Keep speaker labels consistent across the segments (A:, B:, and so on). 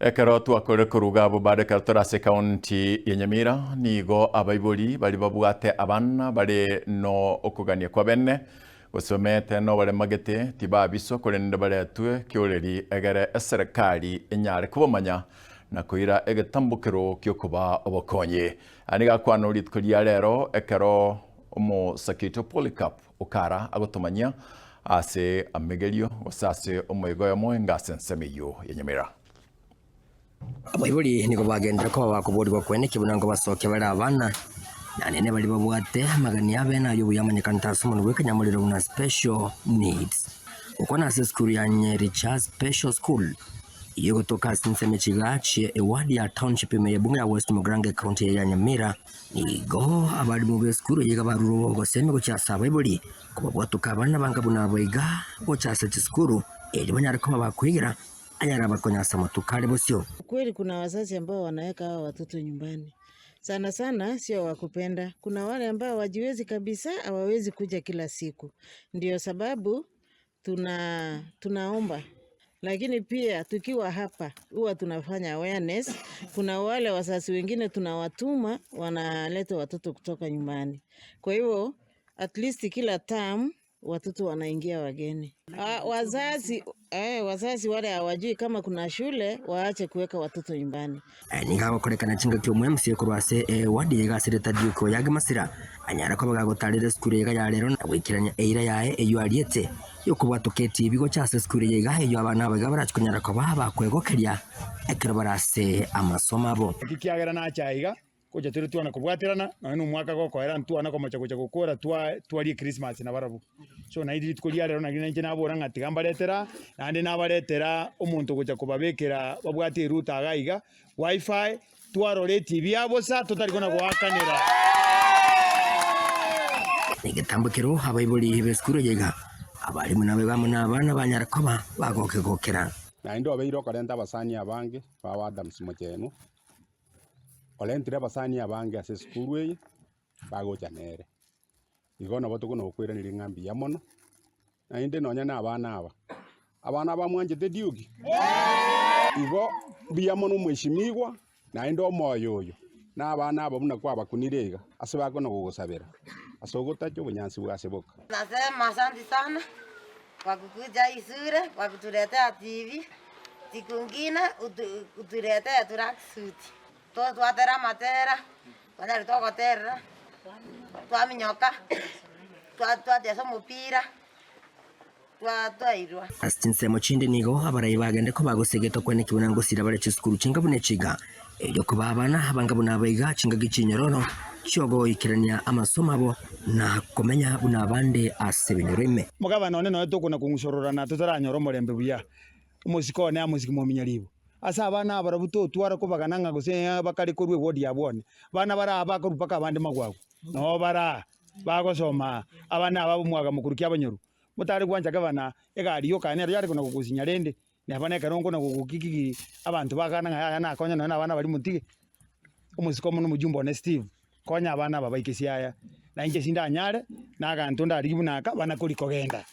A: Ekero twakorire koruga abwo bado ekero tore ase ekaunti ya Nyamira, nigo abaibori baria babwate abana bare no okogania kwa bene, gose bamenyete noboremagete, tibabiswa korende baretwe kioreri egere eserekari enyare kobamanya na koira egetambokero gi'okobaa obokonyi. Aya nigo akwanwa rituko ria rero ekero omosake oito Polycarp Okara agotomanyia ase amegerio gose ase omoigo oyomo enga ase ensemo eyio ya Nyamira.
B: Abaibori nigo bagenderera koba bakoborigwa kweneki buna nkobasokia bare abana, na nene baria babwate amagani abene ayio buya amanyekanete ase omonwa bw'ekenyamorero buna special needs. Gokwana ase esukuru ya Nyericha Special School eyio egotoka ase ensemo echiga chie eward ya Township ime y'ebunge ya West Mugirango ecounty eye ya Nyamira, Nigo abalimu b'esukuru eye iga barure ogosemi gochia ase abaibori, kobabwatoka abana banga buna aba iga gocha ase chisukuru, erio banyare koba bakoigera ayare abakonya ase amatuko are bosio.
C: Kweli kuna wazazi ambao wanaweka hawa watoto nyumbani sana sana sio wakupenda. Kuna wale ambao hawajiwezi kabisa, hawawezi kuja kila siku, ndio sababu tuna tunaomba lakini pia tukiwa hapa huwa tunafanya awareness. Kuna wale wazazi wengine tunawatuma wanaleta watoto kutoka nyumbani, kwa hivyo at least kila term watoto wanaingia wageni. Ah, wazazi eh, wazazi wale hawajui kama kuna shule waache kuweka watoto nyumbani.
B: Aya nigo agokorekana chingaki omwemsi korwa ase ewadi ya egasirete Duke Oyagi Masira anyare koba gagotarera esukuru eye iga ya rero na goikerania eira yaye eyio ariete yokobwatoka etibi gocha ase esukuru eye iga eyio abana aba iga barachi konyara koba bakwegokeria ekero bare ase amasomo abo.
D: Ekiagera nache aiga, Gocha tore twana kobwaterana, nonya na omwaka gokoera ntwana komocha gocha gokora twa twarie Christmas nabarabwo. So naende rituko ria rero nari nainche nabora ng'a tiga mbaretera aa, naende nabaretera omonto ogocha kobabekera babwate erouter iga iga, wifi, twarora etibi ya bosa totari kona goakanera.
B: Negetambo ekero abaibori b'esukuru eye iga, abalimu naboigo amo nabana banyare koba bagokegokera.
E: Naende obeire okorenta abasani abange bao Adams Mochenwa, Orentire abasani abange ase esukuru eye, bagocha nere. Igo nabo tokona gokoiraneria ng'a mbuya mono, naende nonya na abana aba, abana aba mwanchete Duke? Igo mbuya mono omweshimigwa, naende omoyo oyo, na abana aba buna kwabakunire iga, ase bakona gogosabera, ase ogotacha obonyansi bwase boka.
F: Nasema asante sana kwa kukuja hii shule kwa kutuletea TV. Siku ingine utuletee tracksuit, twatera amatera, twanyare togoterera, twaminyoka, twachesa omopira, twairwa.
B: Ase chinsemo chinde nigo abarai bagende koba gose egetokwa nekio buna ngosira bare chisukuru chinga buna echiga, erio koba abana abanga buna abaiga chingaki chinyororo chiogoikerania amasomo abo na komenya buna abande ase ebinyoro ime.
D: Omogabana one noyo tokona kong'usororana totaranyora omorembe buya. Omosike one amosike mominyaribo. Ase abana aba barabwo totwara kobagana ng'a gose bakare korwa ewodi ya bwane. Abana bare aa bakorwa mpaka abande magwagwa. Noo bare aa, bagosoma aa, abana aba ab'omwaga mokuru ki abanyoru. Motare gwancha gavana, egari yoka nero yare kona gogosinya rende, neba nekero nkona gogokikigiri, abanto bagana ng'a yaya nakonya nonya na abana baria motige. Omosike omonene omojumbe one Steve, konya abana aba baike Siaya, na inche sindanyare, na aganto ndarigie buna aka, bana kori kogenda.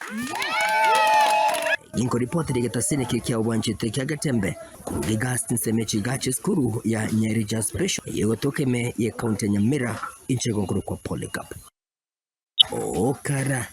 B: Ninkoripotera egetasini eke kia obwanchete kia Getembe korwa Gigasi nsemo echiga chi'esukuru ya Nyerija Special eye egotoka ime ye county ya Nyamira inche igo nkorokwa Polycarp Okara.